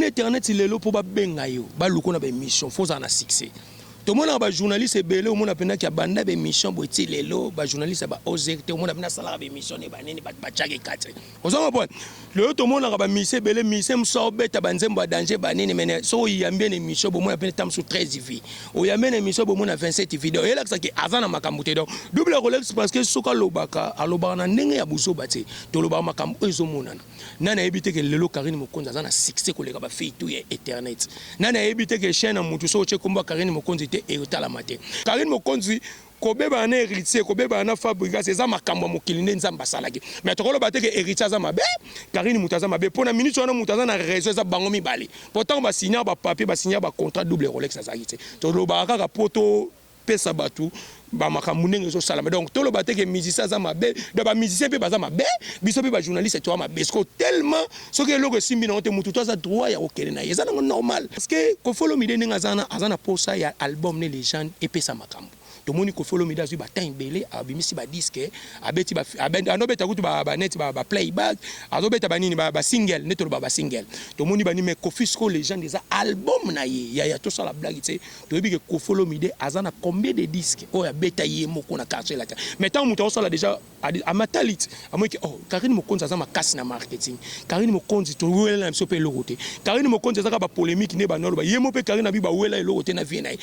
Omoni internet lelo po babenga yo baluka yo na ba emission faut ozala na succès. Tomonaka ba journaliste ebele omona penza ke abanda ba emission boye ti lelo ba journaliste ya ba ozer te omona penza asalaka ba emission ne ba nini batu batiaka ye kati. Ozo comprendre? Lelo tomonaka ba musicien ebele musicien mosusu aobeta ba nzembo ya danger ba nini mais soki oyambi ye na emission bomona penza ta mosusu 13 vues. Oyambi ye na emission bomona 27 vues donc elakisa ke aza na makambo te donc double Rolex parce que soki alobaka alobaka na ndenge ya buzoba te. Tolobaka makambo oyo ezomonana. Nani ayebi te ke lelo Carine Mokonzi aza na succès koleka ba filles tout ya internet? Nani ayebi te ke chaine ya mutu soki otie kombo ya Carine Mokonzi te ekotalama te? Carine Mokonzi kobebana na Heritier, kobebana na Fabrigas eza makambo ya mokili nde Nzambe asalaki. Mais tokoloba te ke Heritier aza mabe, Carine mutu aza mabe po na minute wana mutu aza na raison eza bango mibale. Po tango ba signaka ba papiers, ba signaka ba contrats double Rolex azalaki te. Tolobaka kaka po to pesa batu ba makambu ndenge ezo salama donc toloba te ke musicien aza mabe donc ba musicien pe baza mabe biso pe ba journaliste toza mabe sikoyo tellement soki eloko esimbi nango te mutu to aza droit ya kokende na ye eza nango normal parce que Koffi Olomide ndenge aza wana aza na posa ya album ne legende epesa makambu tomoni Koffi Olomide azui ba temps ebele abimisi ba disque abeti ba azobeta kutu ba neti ba playback azobeta ba nini ba single nde toloba ba single tomoni ba nini mais Koffi sikoyo legende eza album na ye yaya tosala blague tse Toyebi ke Koffi Olomide aza na combien de disques oyo abeta ye moko na quartier latin. Mais tango mutu azosala dejà amatali amoni ke oh Carine Mokonzi aza makasi na marketing. Carine Mokonzi towela na biso pe eloko te. Carine Mokonzi aza kaka ba polemique nde banda oloba ye moko pe Carine abi bawela eloko te na vie na ye.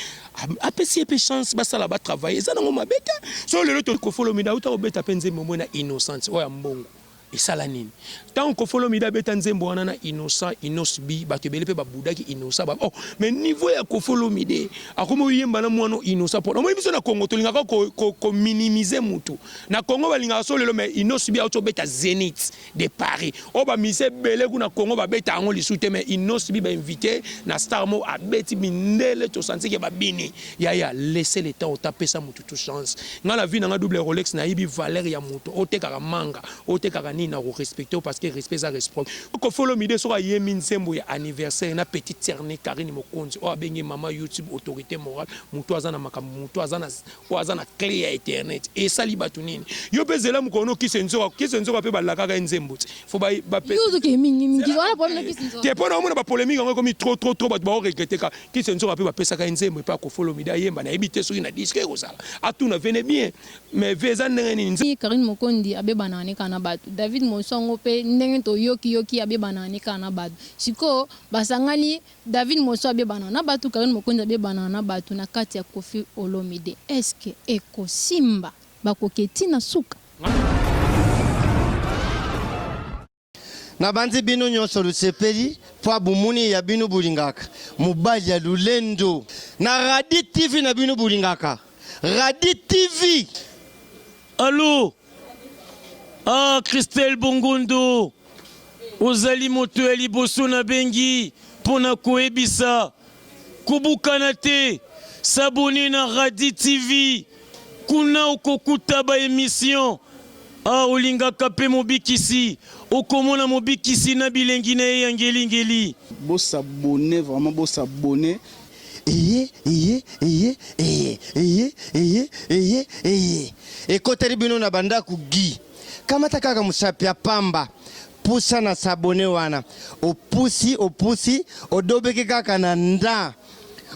Apesi ye pe chance basala ba travailler eza nango mabe te. Soki lelo to Koffi Olomide awuta kobeta pe nzembo moko na Innocente oyo ya mbongo. Esala nini? Tango Koffi Olomide abeta nzembo wana na Innocent, Innoss'B, batu ebele pe ba boudaki Innocent ba oh mais niveau ya Koffi Olomide akomi oyemba na muana oyo Innocent pona omoni biso na Congo tolingaka ko ko ko minimiser mutu. Na Congo balingaka so lelo mais Innoss'B awuti obeta Zenith de Paris oyo ba musiciens ebele kuna Congo ba beta yango lisusu te mais Innoss'B ba invite na star moko abeti mindele to sentir que ba bini. Yaya laisser le temps au temps pesa mutu tout chance. Nga na vie na nga double Rolex nayebi valeur ya moto otekaka manga otekaka nini nako respecter yo parce que respect eza reciproque. Koffi Olomide soki ayembi nzembo ya anniversaire na petite sœur ne Carine Mokonzi oyo abengi ye maman YouTube autorite morale mutu aza na makambo mutu aza na oyo aza na cle ya internet esali batu nini? Yo pe zela mokolo no kisi nzoka kisi nzoka pe balakaka ye nzembo ti faut ba ba Yo ozoke mingi mingi wana problème na kisi nzoka. Te pona omona ba polemique yango ekomi trop trop trop batu bao regretter ka Kisi nzoka pe bapesaka ye nzembo epa Koffi Olomide ayemba nayebi te soki na disque ekozala atuna vie ne bien mais vie eza ndenge nini. Carine Mokondi abebanaka ne kaka na batu, David Monsoh yango pe ndenge toyoki yoki abebanaka ne kaka na batu, sikoyo basangani David Monsoh abebanaka na batu, Carine Mokondi abebanaka na batu na kati ya Koffi Olomide est ce que ekosimba? Bakoke ti na suka? Nabanzi bino nyonso lusepeli mpo bomoni ya bino bolingaka mobali ya lulendo na Radi TV na bino bolingaka Radi TV. Allo Ah Christelle Bongondo ozali moto ya liboso nabengi mpo na koyebisa Kobukana te, s'abonner na Radi TV, kuna okokuta ba emissions. Ah olingaka pe mobikisi, okomona mobikisi na bilengi na ye ya ngeli ngeli. Bo s'abonner vraiment bo s'abonner. Eye eye eye eye eye eye eye eye ekoteli bino na bandaku Guy kamata kaka musapi ya pamba pusa na s'abonner wana opusi opusi odobeki kaka na nda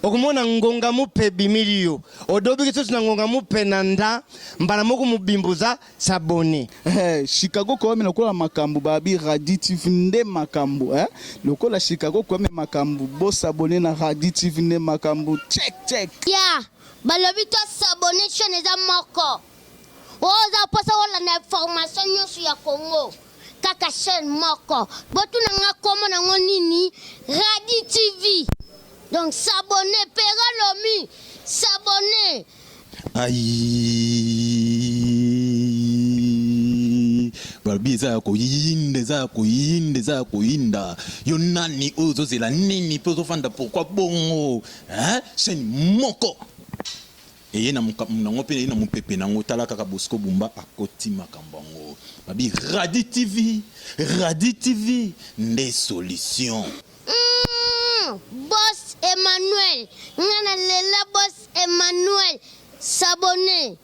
okomona ngonga mupe ebimili yo odobiki susu na ngonga mupe na nda mbala moko mobimba oza s'abonner. Eh, Chicago koyame lokola makambo babi Radi TV nde makambo eh? Lokola Chicago koyame makambo bo s'abonner na Radi TV nde makambo check check. Ya balobi to s'abonner chaîne eza moko oza posa olanda information nyonso ya Congo kaka chaîne moko botuna nga kombo nango nini Radi TV donc s'abonner Pero Lomi s'abonner. Ayii balobi eza ya koyinda eza ya koyinda eza ya koyinda yo nani oyo ozozela nini pe ozofanda pourquoi bongo hein chaine moko eye na mokambo nango pe eye na mopepe nango tala kaka Bosco Bumba akoti makambo yango babi Radi TV Radi TV nde solution. Humm boss Emmanuel nga na lela boss Emmanuel s'abonner.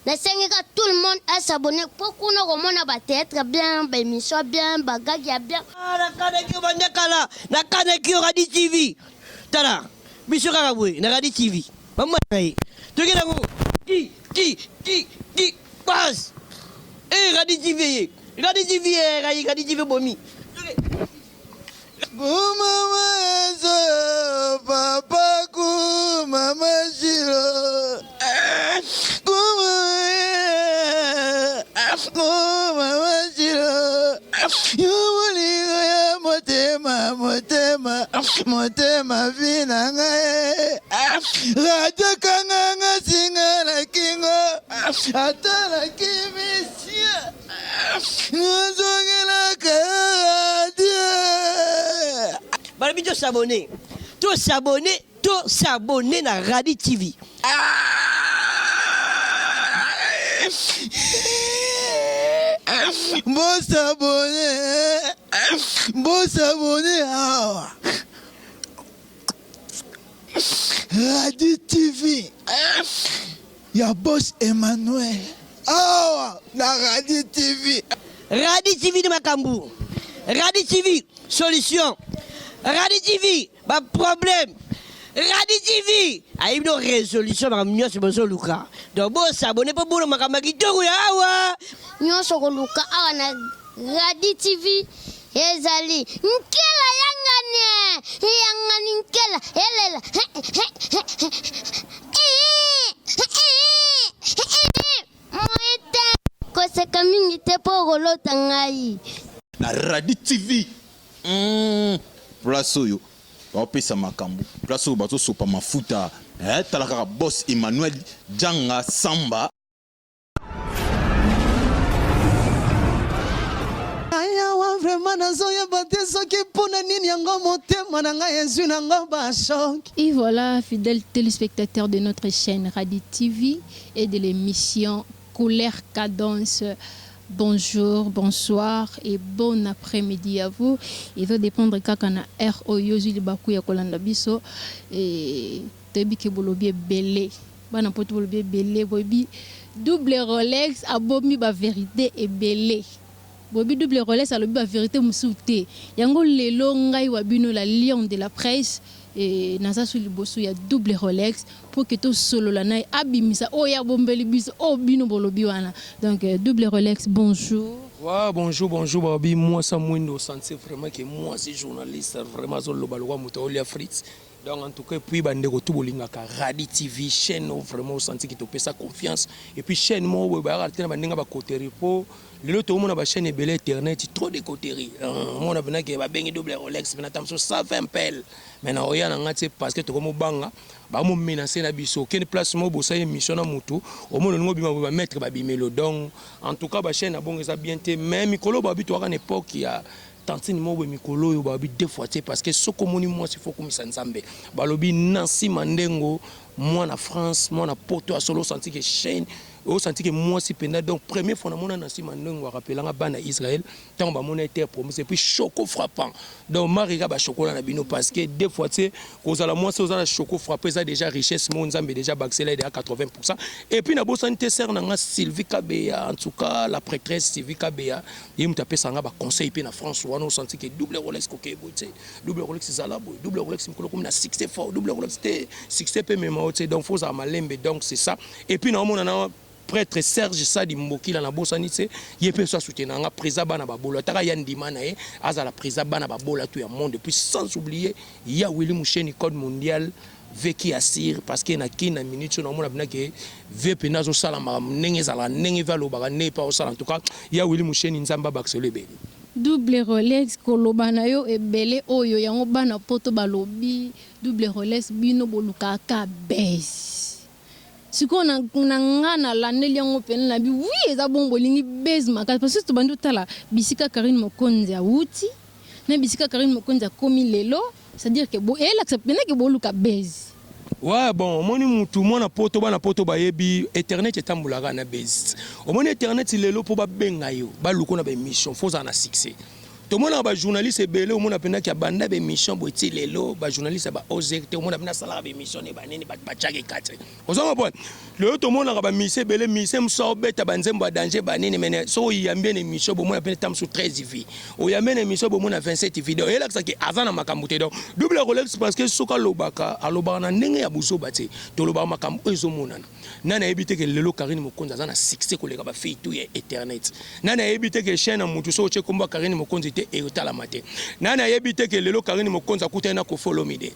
Nasengi ka tout le monde a s'abonner po kuna okomona ba theatre bien, ba emission bien, ba gag ya bien. Ah, nakanaki yo banda kala, nakanaki yo Radi TV. Tala, biso kaka boye na Radi TV. Mama na ye. Toke nango. Ki ki ki ki bas. Eh Radi TV ye. Radi TV eh Radi Radi TV bomi. Toke. Kumama eso papa kumama shiro kumama shiro yo bolingo ya motema motema motema vi na ngai radio kanganga singa na kingo ata na kimisia nazongelaka radio. Balobi to s'abonner to s'abonner to s'abonner na Radi TV. Bo s'abonner bo s'abonner awa Radi TV. Ya boss Emmanuel awa na Radi TV. Radi TV nde makambu. Radi TV solution. Radi TV ba problème. Radi TV ayebi no resolution makambo nyonso bozoluka. Donc bo s'abonner po bono makambo ya kitoko ya awa. Nyonso okoluka awa na Radi TV ezali nkela yangani yangani nkela elela moye te koseka mingi te mpo okolota ngai. Na Radi TV hum place oyo baopesa makambo place oyo bazosopa mafuta eh, tala kaka boss Emmanuel Janga Samba. Ayawa vraiment nazoyeba te soki mpona nini yango motema na ngai ezwi nango ba choc. Et voilà, fidèles téléspectateurs de notre chaîne Radi TV et de l'émission Couleur Cadence, bonjour, bonsoir et bon après-midi à vous. Ezo dépendre kaka na heure oyo ozwi libaku ya kolanda biso. Et toyebi ke bolobi ebele. Bana poto bolobi ebele boyebi double Rolex abombi ba verite ebele boyebi double Rolex alobi ba verite mosusu te yango lelo ngai wa bino la lion de la presse naza su liboso ya double Rolex pour que tosolola naye abimisa oyo ye abombeli biso oyo bino bolobi wana donc double Rolex bonjour. Wa bonjour bonjour balobi mwasi ya mwindo osentir vraiment que mwasi journaliste vraiment azoloba lokola moto aolia frites Donc en tout cas et puis ba ndeko tout bolingaka Radi TV chaîne oyo vraiment osanti ki topesa confiance et puis chaîne moko boye bayaka te na ba ndenge ba coterie po lelo tokomona ba chaîne ebele internet trop de coterie omona pena ke babengi double Rolex pena ata mosusu 120 pelle mais na oya na nga te parce que tokomobanga bakomo menacer na biso okende place moko bosali émission na mutu omona olingi obima boye ba maître babimelo donc en tout cas ba chaîne ya bongo eza bien te mais mikolo babi toyaka na époque ya Tantine moko boye mikolo oyo balobi deux fois te parce que soki omoni mwasi faut okumisa nzambe balobi Nancy Mandengo mwana France mwana poto ya solo osanti ke chaine osanti ke mwasi penda donc première fois namona Nancy Mandengo arapela nga bana Israël tango bamona ye terre promise et puis choco frappant donc marika ba chocolat na bino parce que deux fois te kozala mwasi oza na choco frappant eza déjà richesse moko nzambe déjà bakisela ye déjà 80% et puis nabosani te sœur na nga Sylvie Kabeya en tout cas la prêtresse Sylvie Kabeya Ye mutu apesaka nga ba conseil pe na France wana o sentir que double Rolex kokeye boye tse double Rolex zala boye double Rolex mikolo okomi na succès fort double Rolex te succès pe emema yo tse donc faut ozala malembe donc c'est ça et puis naomona na prêtre Serge Sadi Mbokila nabosani tse ye pe so a soutenaka nga presa bana babola ataka ye andima na ye azala presa bana babola tout ya monde et puis sans oublier ya Willy Musheni code mondial Vieux qui assure parce que na kin na minute oyo naomona pena ke vieux pena azosala makambo ndenge ezalaka ndenge vieux alobaka ndenge pe azosala en tout cas ya Willy Musheni nzambe abakiselo ebele. Double Rolex koloba na yo ebele oyo yango bana poto balobi double Rolex bino bolukaka ka buzz sikoyo na na nga na landeli yango pena na bi oui eza bongo bolingi buzz makasi parce que tobandi otala bisika Carine Mokonzi awuti na bisika Carine Mokonzi akomi lelo C'est à dire que bo elakisa pena que boluka buzz. Ouais bon omoni mutu mwana poto bana poto bayebi internet etambolaka na buzz omoni internet lelo po babenga yo baluka yo na ba emission faut ozala na succès. Tomonaka ba journaliste ebele, omona mpenza ki abanda ba émission boye ti lelo, ba journaliste ya ba ozer te, omona mpenza asalaka ba émission ne banini, bato batiaka ekati. Ozo comprendre? Lelo tomonaka ba musicien ebele, musicien mosusu aobeta ba nzembo ya danger banini, mais soki oyambi ye na émission bomona mpenza ta mosusu 13 vie, oyambi ye na émission bomona 27 vie, donc eyelakisa ke aza na makambo te. Donc double Rolex, parce que soki alobaka, alobaka na ndenge ya buzoba te, tolobaka makambo oyo ezomonana. Nani ayebi te ke lelo Carine Mokonzi aza na succès koleka ba filles tout ya internet? Nani ayebi te ke chaîne ya mutu soki otie kombo ya Carine Mokonzi te ekotalama te? Nani ayebi te ke lelo Carine Mokonzi akutani na Koffi Olomide?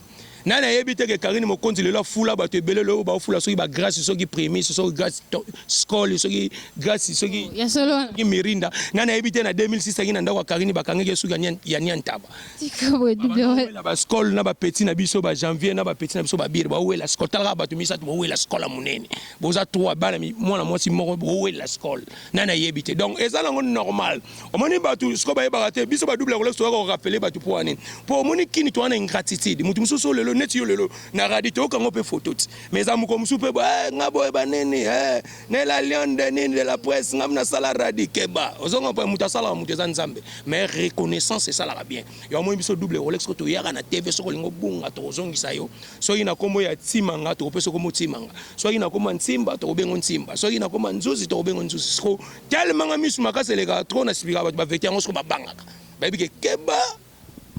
Nani ayebi te ke Carine Mokonzi lelo afula batu ebele lelo baofula soki ba Grace soki Primus soki Grace Skol soki Grace soki Ya solo wana. soki Mirinda? Nani ayebi te na 2006 aki na ndako ya Carine bakangaki ye suki ya nia ntaba? Tika boye double role. Na ba skol na ba petit na biso ba janvier na ba petit na biso ba bire ba wela skol talaka bato misato ba wela skol ya munene boza trois bana mwana mwasi moko bo wela skol nani ayebi te donc eza nango normal omoni bato siko bayebaka te biso ba double rolex toyaka ko rappeler bato mpo wana mpo omoni kini toza na ingratitude moto mosusu lelo neti yo lelo na radi toyoka yango mpe photo ti mais eza moko mosusu mpe eh, nga boye banini eh, ne la lion de nini de la presse nga nasala radi keba ozonga mpo moto asalaka moto eza nzambe mais reconnaissance esalaka bien ya omoni biso double rolex ko toyaka na tv soki olingi obunga tokozongisa yo soki na kombo ya timanga tokopesa kombo timanga soki na kombo ya ntimba tokobengo ntimba soki na kombo ya nzuzi tokobengo nzuzi siko tellement nga misu makasi elekaka trop na sipikaka bato bavete yango siko babangaka bayebi ke keba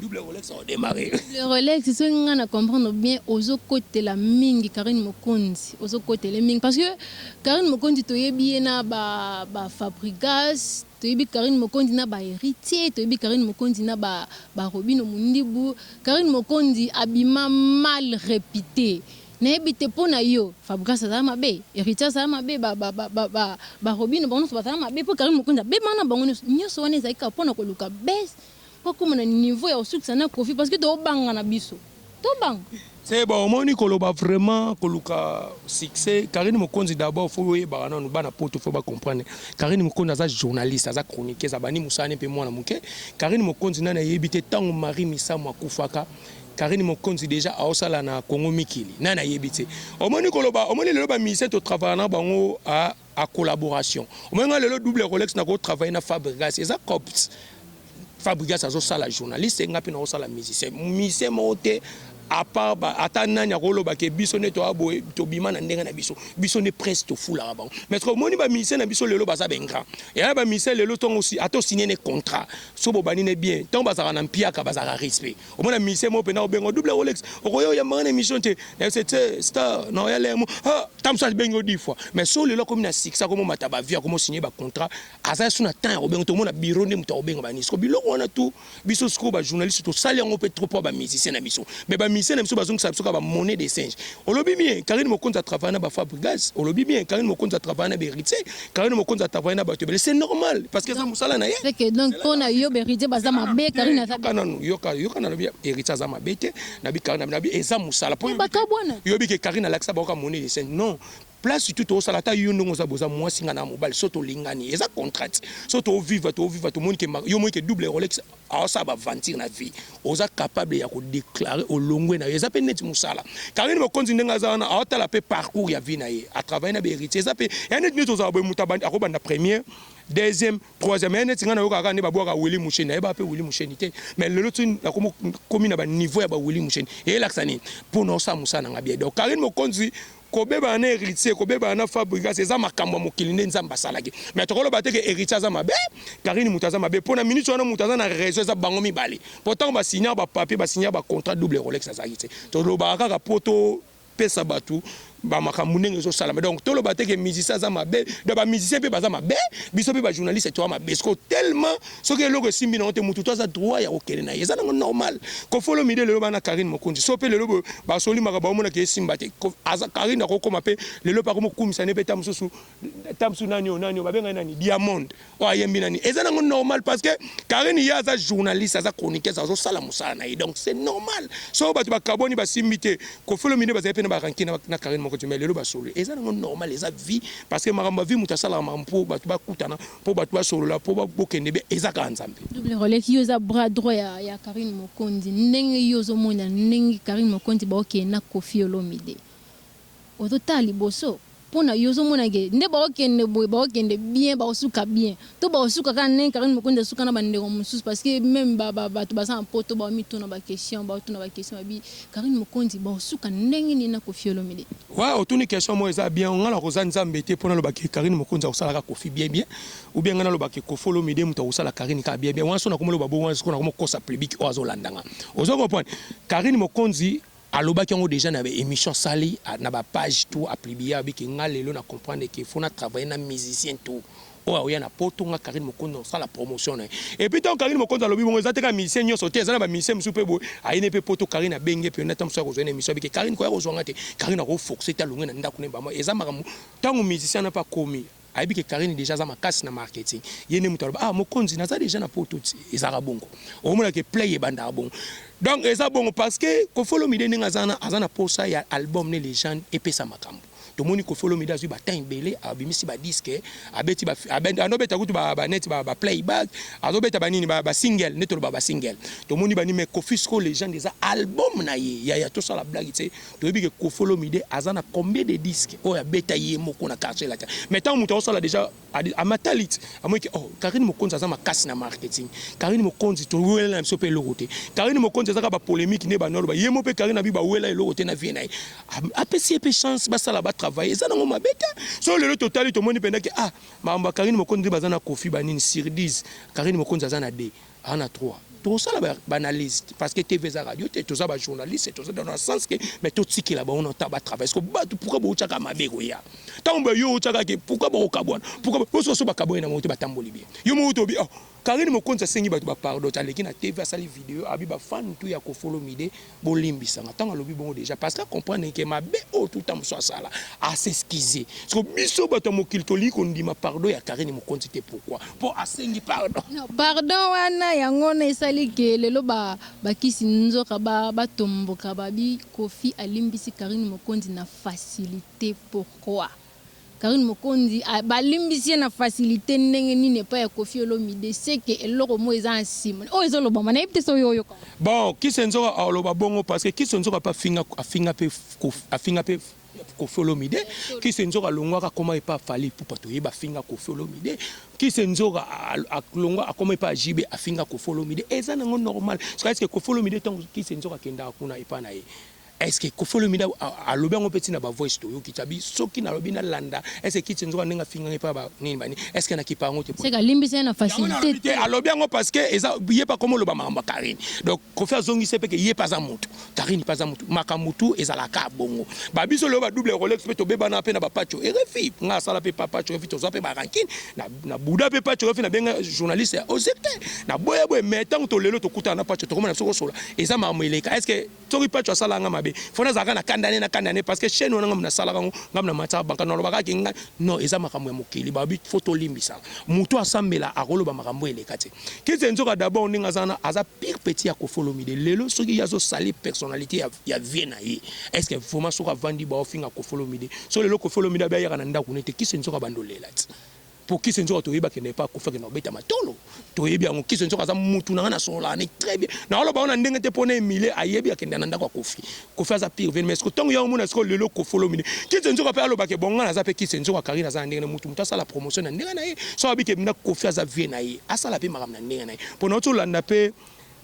double rolex ako démarrer. Double Rolex soki nga na comprendre bien ozo kotela mingi Carine Mokonzi ozo kotele mingi parce que Carine Mokonzi toyebi ye na ba ba Fabrigas toyebi Carine Mokonzi na ba Heritier toyebi Carine Mokonzi na ba ba Robino Mundibu Carine Mokonzi abima mal repute nayebi te pona yo Fabrigas azala mabe Heritier azala mabe ba ba ba ba ba Robino bango nionso bazala mabe po Carine Mokonzi abebana na bango nionso nionso wana ezali kaka pona koluka buzz Po akoma na niveau ya kosukisa na Koffi parce que to banga na biso. To banga. C'est bon omoni koloba vraiment koluka succès Carine Mokonzi d'abord faut oyebaka nanu bana poto faut ba comprendre Carine Mokonzi aza journaliste aza chroniqueuse abandi musala ne pe mwana muke Carine Mokonzi nani ayebi te tango Marie Misamu akufaka Carine Mokonzi dejà aosala na Congo mikili nani ayebi te omoni koloba omoni lelo ba musiciens to travailla na bango a a collaboration omoni nga lelo double Rolex nako travailler na Fabregas eza cops Fabregas azo sala journaliste nga pe nako sala musicien musicien moko te à part ba ata nani akoloba ke biso nde toya boye tobima na ndenge na biso biso nde presse tofulaka bango mais soki omoni ba musicien na biso lelo baza ba ingrat eya ba musicien lelo ntongo ata osigne ne contrat so bobandi ne bien ntango bazalaka na mpiaka bazalaka respect Omona musicien moko pena obenga double Rolex okoya oyamba nga na émission te na yebisa te star na oya lemo ah ta mosusu abengi yo 10 fois mais so lelo akomi na succès akomi omata ba vie akomi osigner ba contrat aza su na temps ya kobenga tomona bureau nde moto akobenga ba nini siko biloko wana tout biso sikoyo ba journaliste tosali yango mpe trop mpo ba musicien na biso mais ba musicien na biso bazongisa biso kaka ba monnaie de singe olobi bien Karine Mokonzi a travaille na ba Fabregas olobi bien Karine Mokonzi a travaille na ba Héritier Carine Mokonzi a travaille na bato ebele c'est normal parce que eza musala na ye. C'est que donc pona yo ba Heritier baza mabe Carine aza Yoka nanu yoka yoka nalobi Heritier aza mabe te nabi Carine nabi eza musala po bakabwana yobi ke Carine alakisa bango ka monnaie de singe non place tout osala ata yo ndongo oza boza mwasi nga na mobali so tolingani eza contrat so to vivre to vivre tomoni ke yo moni ke double Rolex Aosala ba aventure na vie oza capable ya ko declarer olongwe na yo eza pe neti musala Carine mokonzi ndenge aza wana aotala pe parcours ya vie na ye a travailler na ba heritier eza pe ya neti neti ozala boye mutu abandi akobanda première deuxième troisième ya neti nga nayokaka kaka nde babwaka Willy Musheni nayebaka pe Willy Musheni te mais lelo ti nakomi komi na ba niveau ya ba Willy Musheni eyelakisa nini po na osala musala na nga bien donc Carine mokonzi Kobebana na heritier, kobebana na fabrigas eza makambo ya mokili nde nzambe asalaki. Mais tokoloba te ke heritier aza mabe, Carine mutu aza mabe po na minute wana mutu aza na raison eza bango mibale. Po tango ba signaka ba papier, ba signaka ba contrat double Rolex azalaki te. Tolobaka kaka po to pesa batu ba makambo ndenge ezo salama. Donc toloba te ke musicien aza mabe, donc ba musiciens pe baza mabe, biso pe ba journalistes toza mabe. Sikoyo tellement Soki eloko esimbi nango te mutu to aza droit ya kokende na ye eza nango normal. Koffi Olomide lelo bana Carine Mokonzi so pe lelo boye basoli makambo baomona ke esimba te aza Carine akokoma pe lelo pe akomi kokumisa ne pe ta mosusu ta mosusu nani oyo nani oyo babenga ye nani Diamond oyo ayembi nani eza nango normal parce que Carine ye aza journaliste aza chroniqueuse azosala mosala na ye donc c'est normal soki bato bakabwani basimbi te Koffi Olomide bazali pe na ba rancune na Carine Mokonzi mais lelo basoli eza nango normal eza vie parce que makambo ya vie mutu asalaka makambo po bato bakutana Po batu basolola po bokende bien eza kaka nzambe. Double Rolex yo oza bras droit ya ya Carine Mokonzi ndenge yo ozo mona ndenge Carine Mokonzi bao kende na Koffi Olomide ozo tala liboso? Mpo na yo ozomona ke nde baokende boye baokende bien bakosuka bien to bakosuka kaka ndenge Carine Mokonzi asuka na ba ndeko mosusu parce que meme ba bato baza na poto baomituna ba question baotuna ba question babi Carine Mokonzi bakosuka ndenge nini na Koffi Olomide? Ouais otuni question moko eza bien nga nakoza nzambe te po naloba ke Carine Mokonzi akosala kaka Koffi bien bien ou bien nga naloba ke Koffi Olomide mutu akosala Carine kaka bien bien wana soki nakomi loba bongo wana sikoyo nakomi kokosa public oyo azolanda nga ozo comprendre Carine Mokonzi Alobaki yango dejà na ba emission asali na ba page tout a publie alobi ke nga lelo na comprendre ke faut na travailler na musicien tout oyo akoya na poto nga Carine Mokonzi nako sala promotion naye et puis tango Carine Mokonzi alobi bongo eza te kaka musicien nioso te eza na ba musicien mosusu pe boye aye ne pe poto Carine abengi ye pe na tango mosusu akozwa ye na emission alobi ke Carine koya kozwa nga te Carine ako forcer te alongwe na ndaku naye mbala moko eza makambo tango musicien wana pe akomi Ayebi ke Carine dejà aza makasi na marketing ye nde mutu aloba ah mokonzi naza dejà na poto ti ezalaka bongo okomona ke play ebandaka bongo donc eza bongo parce que Koffi Olomide ndenge aza wana aza na posa ya album ne legende epesa makambu tomoni Koffi Olomide azui ba temps ebele abimisi ba disque abeti ba ando beta kutu ba neti ba play back azo beta ba nini ba single nde toloba ba single tomoni ba nini mais Koffi sikoyo legende eza album na ye yaya tosala blague tse Toyebi ke Koffi Olomide aza na combien de disques oyo abeta ye moko na quartier latin. Mais tango mutu azosala dejà amatali ti amoni ke oh Carine Mokonzi aza makasi na marketing. Carine Mokonzi towela na biso pe eloko te. Carine Mokonzi aza kaka ba polemique nde banda oloba ye moko pe Carine abi bawela eloko te na vie na ye. Apesi ye pe chance basala ba travailler eza nango mabe te. Soki lelo totali tomoni penza ke ah makambo ya Carine Mokonzi nde baza na Koffi ba nini sur 10 Carine Mokonzi aza na 2. Aza na droit tokosala ba analyse parce que TV eza radio te toza ba journaliste toza dans le sens que mais totikela bango na temps ba travailler parce que batu pourquoi botiaka mabe koya ntango ba yo otiaka ke pourquoi bokokabwana pourquoi bosoka so bakabwani na bango te batamboli bien yo moko tobi oh Carine Mokonzi asengi bato ba pardon aleki na TV asali video abi ba fan tout ya Koffi Olomide Bolimbisa nga tango alobi bongo dejà parce que a comprendre que mabe oyo tout temps mosusu asala a s'excuser siko biso bato ya mokili tolingi kondima pardon ya Carine Mokonzi te pourquoi po asengi pardon. Non pardon wana yango wana esali ke lelo ba bakisi nzoka ba batomboka babi Koffi alimbisi Carine Mokonzi na facilite pourquoi? Carine mokonzi balimbisi ye na facilite ndenge nini epai ya koffi olomide ce que eloko moko eza na sima oyo ezo lobama nayebi te soki oyoka. Bon kisi nzoka aloba bongo parce que kisi nzoka pe afinga afinga pe afinga pe koffi olomide kisi nzoka alongwaka akoma epa fally ipupa toyeba afinga koffi olomide kisi nzoka alongwa akoma epa JB afinga koffi olomide eza nango normal est ce que koffi olomide tango kisi nzoka akendaka kuna epa na ye Est ce que Koffi Olomide alobi yango pe ti na ba voice toyoki ti abi soki nalobi nalanda est ce que kiti nzoka ndenge afinga nga epa ba nini ba nini est ce que nakipa yango te C'est que alimbisa ye na facilite te. Alobi yango parce que eza ye pe akomi oloba makambo ya Carine donc Koffi azongisi ye pe ke ye pe aza mutu Carine pe aza mutu makambo tout ezalaka bongo ba biso lelo ba double Rolex pe tobebana pe na ba Patsho rfi nga asala pe pa Patsho rfi tozua pe ba rancune na na bouda pe Patsho rfi na benga journaliste ya Ozep te na boya boye mais tango to lelo tokutana na Patsho tokoma na biso kosola eza makambo eleka est ce que Soki patsho asala nga mabe faut nazalaka na kanda ne na kanda ne parce que chaine wana nga nasalaka ngo nga na matisaka banka nalobaka ke nga non eza makambo ya mokili balobi faut tolimbisaka mutu asambela akoloba makambo eleka te kize nzoka d'abord ndenge aza wana aza pire petit ya Koffi Olomide lelo soki ye azo salir personnalite ya, ya vie na ye est ce que vraiment soki avandi baofinga Koffi Olomide so lelo Koffi Olomide abe ayaka na ndako ne te kise nzoka bandolela ti Po kisi nzoka toyebi akende epa kofi akenda kobeta matolo toyebi yango kisi nzoka aza mutu na nga na sololaka ne très bien naoloba yango na ndenge te po na emilie ayebi akenda na ndako ya kofi kofi aza pire vene mais siko ntango yango mona siko lelo kofi olomide kisi nzoka pe aloba ke bon nga naza pe kisi nzoka karine aza na ndenge na mutu mutu asala promotion na ndenge na ye so abi ke na kofi aza vie na ye asala pe makambo na ndenge na ye po na olanda pe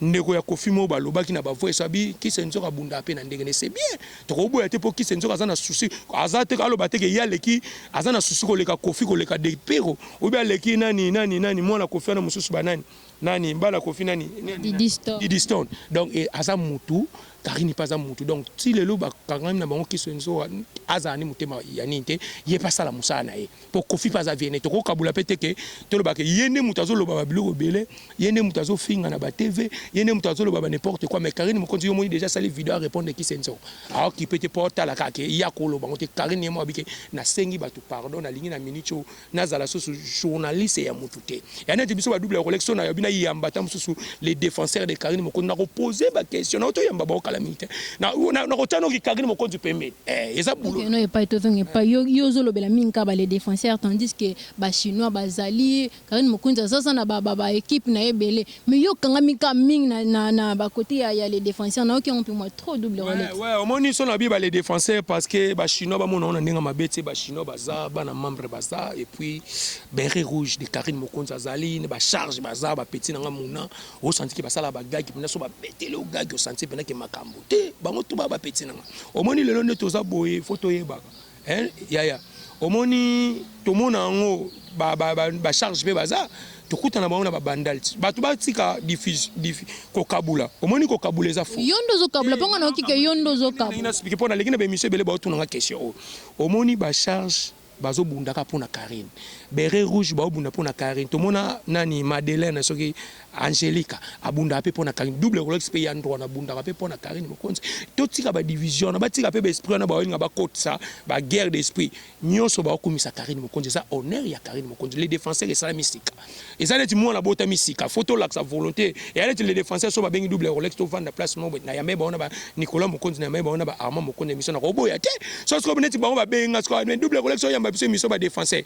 Ndeko ya koffi moko balobaki na ba voice abi kisi nzoka abundaka pe na ndenge ne c'est bien tokoboya te po kisi nzoka aza na souci aza te aloba te ke ye aleki aza na souci koleka koffi koleka depero ou bien aleki nani nani nani mwana koffi wana mosusu ba nani nani bana koffi nani Didi Stone Didi Stone donc aza mutu Carine pe aza mutu donc ti lelo bakangami na bango kisi nzoka azala ni motema ya nini te ye pe asala mosala na ye Po koffi pe aza vie ne toko kabola pe te ke toloba ke ye nde mutu azo loba ba biloko ebele ye nde mutu azo finga na ba TV ye nde mutu azo loba ba n'importe quoi mais Carine mokonzi yo omoni dejà asali video a repondre kisenzo a occupe te po otala kaka ke ye ako loba ngo te Carine ye moko abi ke na sengi batu pardon na lingi na minute oyo nazala susu journaliste ya mutu te ya neti biso ba double Rolex soki na yobi na yamba ata mususu le defenseur de Carine mokonzi nako pose ba question nao to yamba bango kala. kala mingi te. Nakotya noki Karine Mokonzi pembeni. Eh, eza boulot. Okende epai tozonga epai yo, yo ozolobela mingi kaka ba les défenseurs, tandis que ba Chinois bazali. Karine Mokonzi azaza na ba, ba, ba équipe na ye ebele, mais yo okangami kaka mingi na ba côté ya les défenseurs. Nayoki yango mpe mwa trop, Double Rolex. Ouais, omoni so na bi ba les défenseurs parce que ba Chinois bamona ngo na ndenge mabe te. Ba Chinois baza bana membre baza, et puis béret rouge de Karine Mokonzi azali ne bacharge, baza bapeti nanga muna. Osanti ke basala bagagi mpena so babeteli ogagi, osanti mpena ke makambo te. Bango tu baa bapeti nanga. Omoni lelo nde toza boye, fo toyebaka, hein, yaya. Omoni tomona yango, bacharge mpe baza, tokutana bango na babandal ti bato batika kokabula. Omoni, kokabula eza faux. Yo nde ozokabula, mpongo nayoki ke yo nde ozokabula. Naexpliquer mpo naleki na baémission ebele, baotunanga question oyo. Omoni, bacharge bazobundaka mpo na Karine, béret rouge baobunda mpo na Karine. Tomona nani, Madeleine, soki Angelica abundaka mpe mpo na Karine, Double Rolex mpe ya ndroit nabundaka mpe mpo na Karine Mokonzi. Totika badivision wana, batika mpe baesprit wana, baolinga bakotisa baguerre d'esprit nyonso. Baokumisa Karine Mokonzi, eza honneur ya Karine Mokonzi. Les défenseurs esalami sika, eza neti mwana botami sika, fo tolakisa volonté. Eya neti les défenseurs so babengi Double Rolex, tovanda place moko na yambe bango na ba Nicolas Mokonzi, na yambe bango na ba Armand Mokonzi. Émission na koboya te. So sikoyo neti bango babenga sikoyo Double Rolex oyamba biso émission badéfenseur,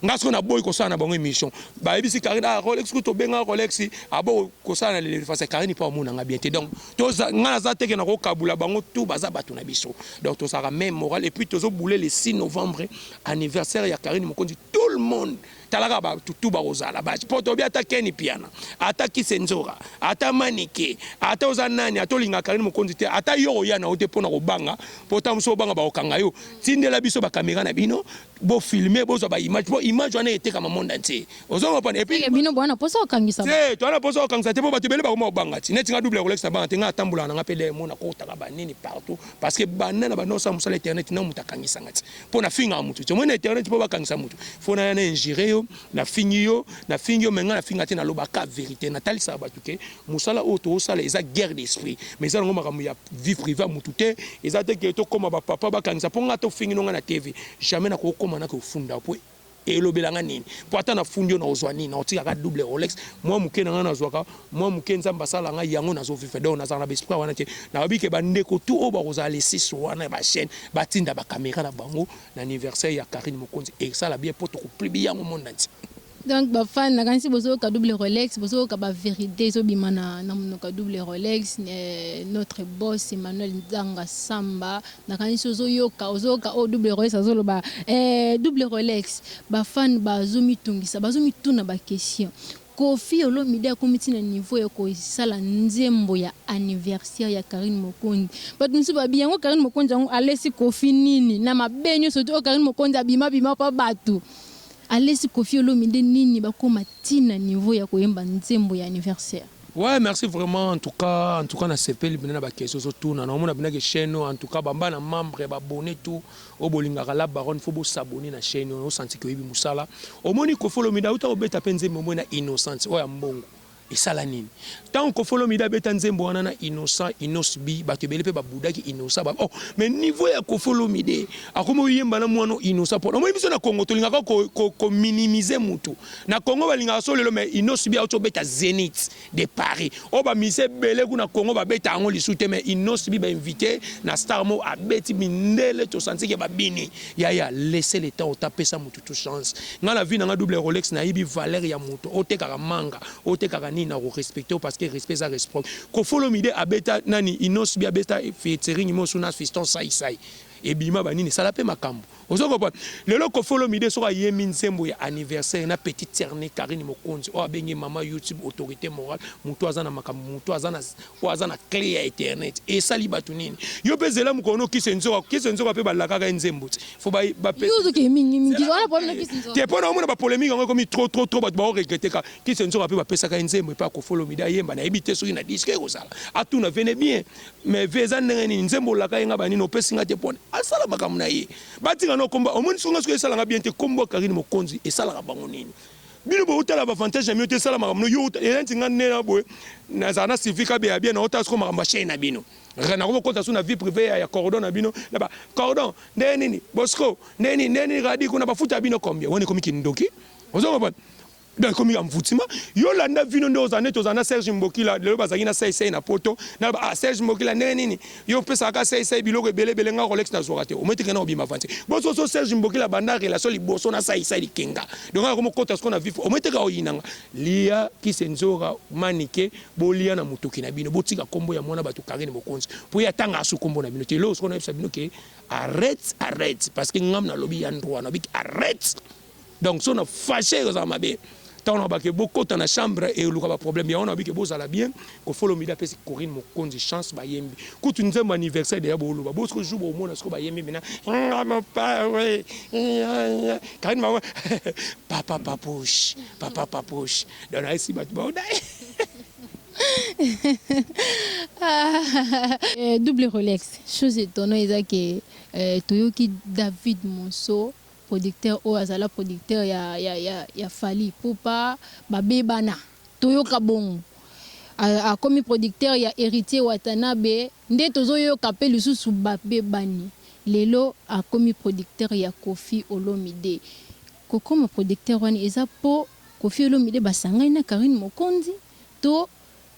nga sikoyo naboyi kosala na bango émission. Bayebisi Karine: ah, Rolex ku tobenga Rolex abo kosala na les défenseurs. Karine mpo amonanga bien te. Donc nga naza teke na kokabula bango tu, baza bato na biso. Donc tozalaka même moral. Et puis tozobule le 6 novembre, anniversaire ya Karine Mokonzi. Tout le monde, talaka, bato tu bakozala mpo tobi, ata Keni Piana, ata Kisenzora, ata Manike, ata oza nani, ata olingaka Karine Mokonzi te, ata yo koya na yo te mpo na kobanga, mpo ta mosu obanga bakokanga yo, tindela biso bakamera na bino, bofilme, bozwa baimage, mpo image wana etekama monde entier. Ozongopana et puis bino bwana mposa okangisa. Te, towana mposa okangisa te, mpo bato ebele bakoma kobanga ti neti nga Double Rolex na banga te. Nga atambolaka na nga mpe demo, nakotaka banini partout, parce que banda na banda osala mosala internet na moto akangisanga ti mpo nafingaka motu ti. Omoni, na internet, mpo bakangisa motu, fo naya na injure yo, nafingi yo, nafingi yo. Me nga nafinga te, nalobaka vérité, natalisaka bato ke mosala oyo toosala eza guerre d'esprit, mais eza nango makambo ya vie privée ya motu te. Eza te ke tokóma bapapa bakangisa mpo nga tofingi no. Nga na TV jamais nakokóma nake ofunda, mpo elobelanga nini? Mpo ata nafundi yo, nakozwa nini? Nakotikaka Double Rolex mwa moke na ngai, nazwaka mwa moke, Nzambe asala ngai yango, nazovivre. Donc nazala na baesprit wana te. Nayebi ke bandeko tu oyo bakozala lesiso wana ya bachaîne, batinda bakamera na bango na anniversaire ya Karine Mokonzi. Esala bien mpo tokopublier yango monde entier. Donc bafan, nakanisi bozoyoka Double Rolex, bozoyoka bavérité ezobima na monoko ya Double Rolex, notre boss Emmanuel Nzanga Samba. Nakanisi ozoyoka, ozoyoka oyo Double Rolex azoloba. Double Rolex, bafan bazomitungisa, bazomituna baquestion. Kofi Olomide akomi ntina niveau ya kosala nzembo ya anniversaire ya Karine Mokonzi. Bato mosusu babi yango, Karine Mokonzi yango alesi Kofi nini na mabe nyonso te oyo Karine Mokonzi abima mpa bato? Alesi Kofi Olomide nini bakóma ntina niveau ya koyemba nzembo ya anniversaire? Ouais, merci vraiment. En tout cas, nasepeli mpena na baquestion ozotuna. Naomona mpena ke chaîne oyo, en tout cas, bamba na membre, babone tout oyo bolingaka la baronne, fo bosabone na chaîne oyo. Osanti ke oyebi mosala. Omoni, Kofi Olomide auta kobeta mpe nzembo moi na Innocente oyo ya mbongo. Esala nini ntango Kofi Olomide abeta nzembo wana na Innocent, Innoss'B? Bato ebele mpe babudaki Innocent ba, oh, mais niveau ya Kofi Olomide akomi oyemba na mwana Innocent. Mpona omoni, biso na Congo tolingaka kominimize mutu. Na Congo balingaka so lelo, mais Innoss'B auti obeta Zénith de Paris oyo bamise ebele kuna Congo babeta yango lisu te, mais Innoss'B bainvité na star mo abeti mindele, tosanti ke babini. Yaya, laisse le temps, otapesa motu tu chance. Nga na vie na nga, Double Rolex, nayebi valeur ya moto. Otekaka manga, otekaka nini, na korespecte parce que respect eza réciproque. Kofi Olomide abeta nani, Innoss'B abeta featuring mosu na Fiston Saisai, ebima banini, esala mpe makambo. Ozo comprendre? Lelo Kofi Olomide soki ayemi nzembo ya anniversaire na petite sœur Karine Mokonzi oyo abengi mama YouTube, autorité morale, moto aza na makambo, moto aza na oyo aza na clé ya internet, esali bato nini? Yo mpe zela mokolo no kisi nzoka, kisi nzoka mpe balakaka ye nzembo ti fo te. Mpo na omona bapolémique yango ekomi trop trop trop, bato baoregrete ka kisi nzoka mpe bapesaka ye nzembo epa Kofi Olomide ayemba. Nayebi te soki na disque ekozala. Atuna vene bien, mais ve eza ndenge nini? Nzembo olaka ye nga banini, opesi nga te mpona asala makambo na ye, batinga no komba. Omoni, soki nga soki esalanga bien te, kombo ya Karine Mokonzi esalaka bango nini? Bino bootala bavantage na bino te, esala makambo no yo eza neti nga nde na boye nazala na Sylvie Kabeya bien, naotala siko makambo ya chaîne na bino, nakokota so na vie privée ya cordon na bino na ba cordon ndenge nini, Bosco ndenge nini, ndenge nini, radi kuna bafuta bino combien? Wana ekomi kindoki. Ozo comprendre? Donc ekomi envoutement. Yo landa vino nde ozala neti ozala na Serge Mbokila lelo bazalaki na sai sai na poto na ba ah Serge Mbokila ndenge nini yo opesaka ka sai sai biloko ebele ebele nga Rolex nazwaka te omoni te kena obima aventure boso so Serge Mbokila banda relation liboso na sai sai likenga donc nga nakomi kota sikoyo na vif omoni te ka oyina nga lia kise nzora manike bolia na mutoki na bino botika kombo ya mwana batu Carine Mokonzi po ye atangaka su kombo na bino te eloko sikoyo nayebisa bino ke arrete arrete parce que ngam nalobi ya ndroit nalobi ke arrete. Donc soki na fache ekozala mabe. Tango na bake bokota na chambre eluka ba problème yango na bike bozala bien Koffi Olomide apesi Corinne Mokonzi chance bayembi kutu nzembo anniversaire dejà boloba bo siko jour bomona siko bayembi mena nga mopawe Carine mawa papa papouche papa papouche donc na esi bato baoda Double Rolex chose etonnant eza ke toyoki David Monsoh Producteur oyo azala producteur ya ya ya ya Fally Ipupa babebana toyoka bongo akomi producteur ya Heritier Watanabe nde tozoyoka pe lisusu babebani lelo akomi producteur ya Koffi Olomide kokoma producteur wana eza po Koffi Olomide basangani na Carine Mokonzi to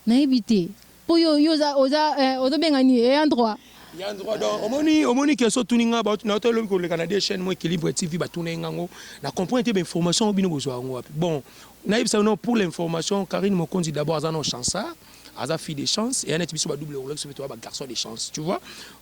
Nayebi te po yo yo oza oza eh, ozo benga nini ayant droit. Ayant droit donc omoni omoni question otuni nga ba na lobi koleka na deux chaînes mo équilibre TV ba tuna nga ngo na comprendre te ba information bino bozwa yango wapi bon nayebisa no pour l'information Carine Mokonzi d'abord aza no chansard aza fille de chance et neti biso ba double Rolex mpe toza ba garçon de chance tu vois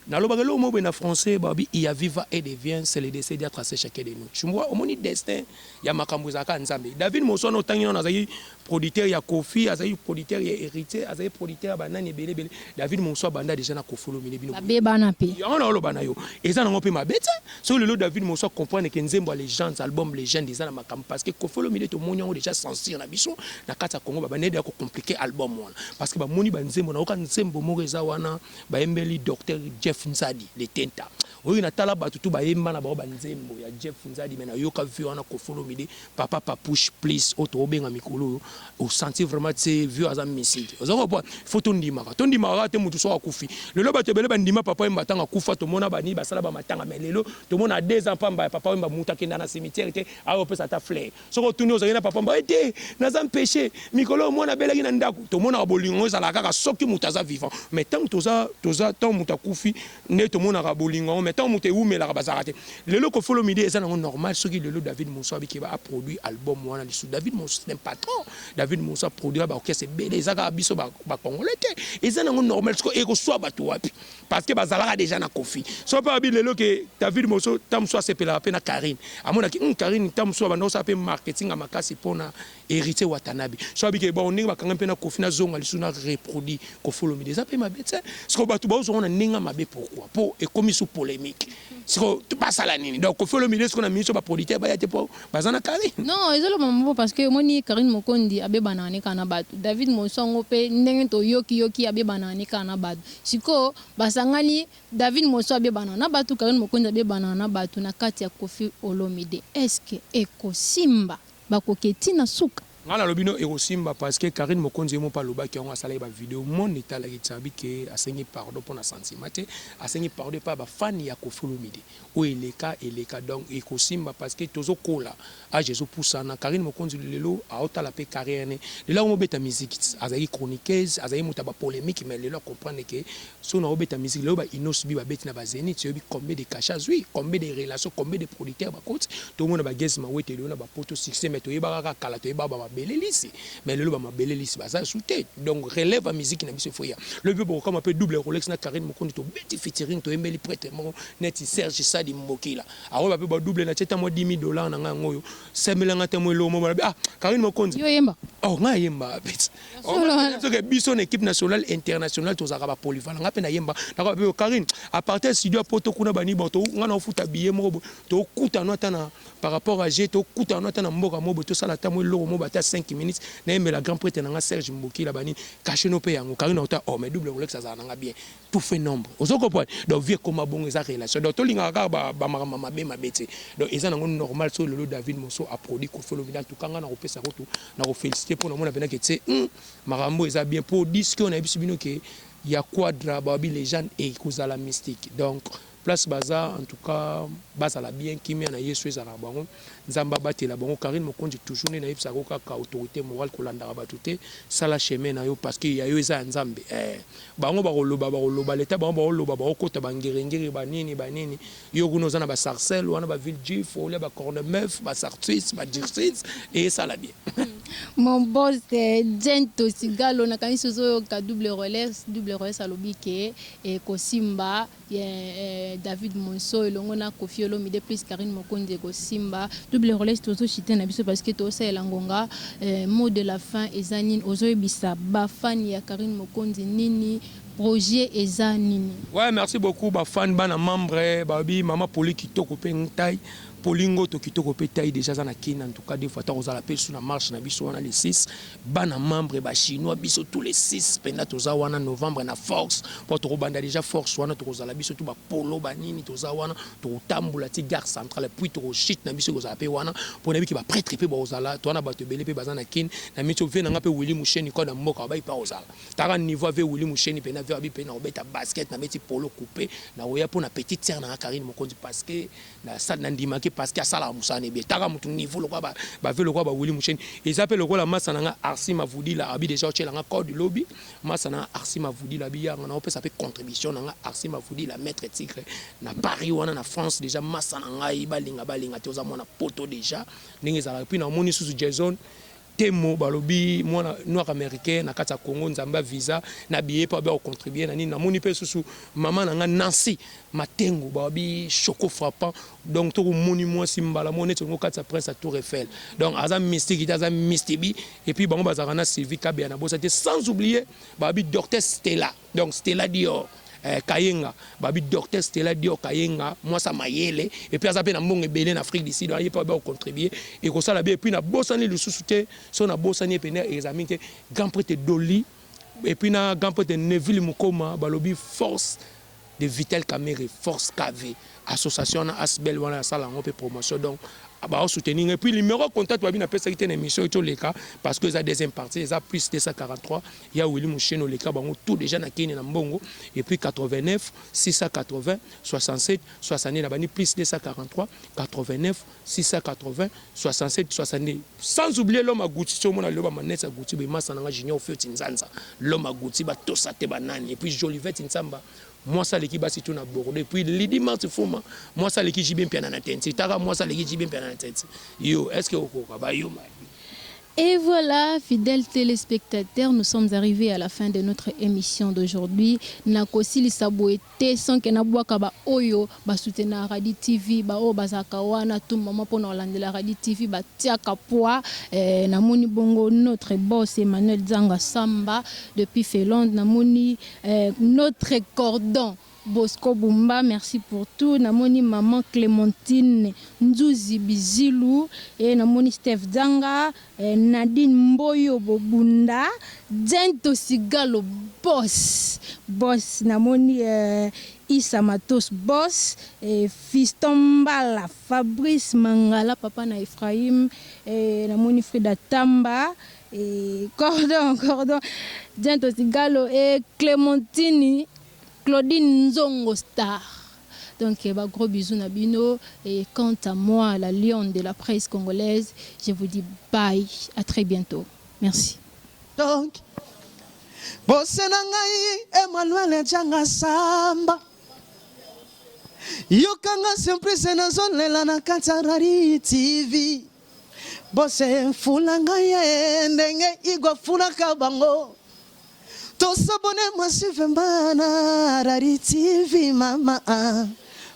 nalobaka eloko moko boye na français babi il y a viva et devient c'est le décès dia tracé chacun de nous tu vois omoni destin ya makambo ezalaka nzambe David Moswana otangi nano azalaki Producteur ya Koffi, azali producteur ya Heritier, azali producteur ya ba nani ebele ebele. David Monsoh abanda dejà na Koffi Olomide bino boyebi. Babebana pe. Yango nao loba na yo. Eza nango pe mabe tse. Soki lelo David Monsoh a comprendre que nzembo ya legende, album legende eza na makambo parce que Koffi Olomide tomoni yango dejà censure na biso na kati ya Congo ba bandi dejà ko compliquer album wana parce que ba moni ba nzembo nayoka nzembo moko eza wana bayembeli Docteur Jeff Nzadi le Tenta. Oyo na tala batu tout bayemba na bango ba nzembo ya Jeff Nzadi mais nayoka vieux wana Koffi Olomide Papa papouche please oyo toko benga mikolo oyo o sentir vraiment tse vieux aza mystique ozo comprendre il faut tondimaka tondimaka kaka te mutu soki akufi lelo batu ebele bandima papa wemba tango akufa tomona ba nini basala ba matanga mais lelo tomona 2 ans pamba ya papa wemba mutu akenda na cimetière te ayo opesa ata fleur soki otuni ozalaki na papa wemba te naza mpeche mikolo oyo mwana abelaki na ndaku tomonaka bolingo ezalaka kaka soki mutu aza vivant mais tango toza toza tango mutu akufi Nde tomonaka bolingo yango mais tango moto ewumelaka bazalaka te. Lelo Koffi Olomide eza nango normal soki lelo David Monsoh abikeba a produit album wana lisusu. David Monsoh c'est un patron. David Monsoh a produira ba orchestre ebele eza kaka biso ba ba congolais te. Eza nango normal sikoyo ekoswa batu wapi? Parce que bazalaka dejà na Koffi. Soki pe alobi lelo ke David Monsoh tango mosusu asepelaka pe na Carine. Amonaki hum Carine tango mosusu abanda kosala pe marketing ya makasi pona Heritier Watanabe soki alobi ke bon ndenge bakangami pe na Koffi nazonga lisusu na reproduit Koffi Olomide eza pe mabe tse sikoyo batu bazozwa ngo na ndenge ya mabe pourquoi po ekomi sous polemique sikoyo basala nini donc Koffi Olomide sikoyo na minute oyo ba producteur baya te po baza na Carine. Non ezoloba mabe parce que omoni Carine Mokondi abebanaka ne kaka na batu David Monsoh yango pe ndenge toyoki yoki abebanaka ne kaka na batu sikoyo basangani David Monsoh abebana na batu Carine Mokonzi abebana na batu na kati ya Koffi Olomide est ce que ekosimba? Bakoke ti na suka. Nga nalobi no ekosimba parce que Carine mokonzi ye moko pe alobaki yango asalaki ba video monde etalaki ti ke asengi pardon pona sentiment te asengi pardon epai ya ba fan ya koffi olomide oyo eleka eleka donc ekosimba parce que tozo kola age ezo pusana Carine mokonzi lelo aotala pe carrière ne lelo akomi obeta musique ti azalaki chroniqueuse azalaki mutu ya ba polemique mais lelo a comprendre ke Soki nako beta musique lelo ba innos'b ba beti na ba zenith oyebi combien de cachet azui combien de relation combien de producteur ba koti to mona ba gaz mawete lelo na ba poto succès mais toyebaka kaka kala toyebaka ba mabele lisi mais lelo ba mabele lisi baza su te donc relève ya musique na biso il faut eya lobi pe boko kamwa pe double rolex na carine mokondi to beti featuring toyembeli pretre moko neti serge sadi mbokila akoyeba pe ba double na tie ata mwa 10000 dollars na nga yango oyo sembela nga ata mwa eloko moko balobi ah carine mokonzi Yo oyemba? Oh nga nayemba peti Soki biso na equipe nationale internationale tozalaka ba polyvalent nga pe na yemba na ko Carine à partir ya studio ya poto kuna bani bon to nga na ofuta billet moko boye to kuta no ata na par rapport à jeu to kuta no ata na mboka moko boye tosala ata mwa eloko moko ata 5 minutes na yembela grand prêtre na nga Serge Mbokila bani cachet no pe yango Carine ota oh mais double Rolex azala na nga bien tout fait nombre ozo comprendre donc vie ekoma bongo eza relation donc tolingaka kaka ba, ba makambo mabe mabe te donc eza nango normal soki lelo David Monsoh a produit Koffi Olomide en tout cas nga nakopesa kutu nako feliciter mpo namona mpena ke tse makambo eza bien mpo disque oyo nayebisi bino ke ya Quadra babi legende ekozala mystique donc. Place baza en tout cas bazala bien, kimia na Yesu ezala na bango, Nzambe abatela bango. Carine Mokonzi toujours nde nayebisaka yo kaka autorite morale kolandaka batu te, sala chemin na yo parce que ya yo eza ya Nzambe eh. Bango bakoloba bakoloba l'etat bango bakoloba bakokota ba ngiri ngiri ba nini ba nini, yo kuna oza na ba sarcelles wana ba villejuif olia ba cornemeuf ba sartuis ba durcis esala bien. Mon boss Gento Sigalo nakanisi ozoyoka double rolex, double rolex alobi ke ekosimba Ye David Monsoh elongo na Koffi Olomide plus Carine Mokonzi ekosimba. Double rolex tozo chute na biso parce que tozosalela ngonga. Mot de la fin eza nini? Ozoyebisa ba fan ya Carine Mokonzi nini? Projet eza nini? Ouais merci beaucoup ba fan bana membre balobi maman poli kitoko pe taille poli ngoto kitoko pe taille dejà aza na kin en tout cas de fois kozala pe sous na marche na biso wana le 6 Bana membre ba chinois biso tout les 6 penda toza wana novembre na force po toko banda dejà force wana toko zala biso tout ba polo ba nini toza wana toko tambola ti gare centrale puis toko chute na biso ekozala pe wana po nayebi ke ba pretre pe bakozala toza na batu ebele pe baza na kin na minute oyo vie na nga pe Willy musheni code ya mboka bayi pe akozala taka niveau ya vie Willy musheni penda vie abi pe nako beta basket na beti polo coupe nakoya po na petite sœur na nga Carine mokonzi parce que Na salle na ndimaki parce que asalaka musala ne bien taka mutu niveau lokola ba ba vie lokola ba Willy Musheni eza pe lokola masta na nga Arcy Mavudila abi dejà otiela nga code lobi masta na nga Arcy Mavudila abi yanga na opesa pe contribution na nga Arcy Mavudila maitre tigre na Paris wana na France dejà masta na ngai balinga balinga te oza mwana poto dejà ndenge ezalaka puis na moni susu Jason Temo balobi mwana noir americain na kati ya Congo nzambe ya visa na billet po abe ko contribuer na nini namoni pe susu maman na nga Nancy Matengu balobi choco frappant donc to moni mwasi mbala moko neti olingi okatisa prince ya tour Eiffel donc aza mystique te aza mystibi et puis bango bazalaka na Sylvie Kabeya na bosa te sans oublier balobi docteur Stella Donc Stella Dior eh, Kayenga babi docteur Stella Dior Kayenga mwasa mayele et puis aza pe na mbongo ebele na Afrique du Sud aye pe ba contribuer et kosala bien et puis na bosani lisusu te so na bosani epene examen te grand prêtre Dolly et puis na grand prêtre Neville Mukoma balobi force de Vital Kamerhe force KV association wana asbel wana asala yango pe promotion donc bao soutenir ngai puis numéro contact babi napesaki te na émission eti oleka parce que eza deuxième partie eza plus 243 ya Willy Musheni oleka bango tout déjà na Kenya na mbongo et puis 89 680 67 62 na bandi plus 243 89 680 67 62 sans oublier l'homme à Gucci soki omona lelo ba manette ya Gucci boye masta na nga Junior Fioti Nzanza l'homme à Gucci ba tosa te ba nani et puis Jolivette Nsamba mwasi aleki basi tout na Bordeaux et puis Lydie Marthe Fuma mwasi aleki JB Mpiana na teinture taka mwasi aleki JB Mpiana na teinture yo est ce que okoka ba yuma. Et voilà, fidèles telespectateurs, nous sommes arrivés à la fin de notre émission d'aujourd'hui. Nakosilisa boye te sans que nabwaka ba oyo ba soutenaka Radi TV, ba oyo bazalaka wana tout moment pona kolandela Radi TV, batiaka poids. Eh, namoni bongo notre boss Emmanuel Dzanga Samba depuis Finlande, namoni eh, notre cordon Bosco Bumba merci pour tout namoni maman Clementine Nzuzi Bizilu et namoni Steph Dzanga Nadine Mboyo Bobunda Gento Sigalo boss boss namoni Issa Matos boss Fiston Mbala Fabrice Mangala papa na Ephraim namoni Frida Tamba cordon cordon Gento Sigalo et Clementine Claudine Nzongo star donc ba gros bisous na bino et quant à moi la lionne de la presse congolaise je vous dis bye à très bientot merci. Donc bose na ngai Emmanuel Djanga Samba Yokanga surprise nazolela na kati ya Rari TV Bose fula ngai ye ndenge Igwe afulaka bango To s'abonner massivement na Rari TV mama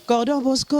Cordon Bosco.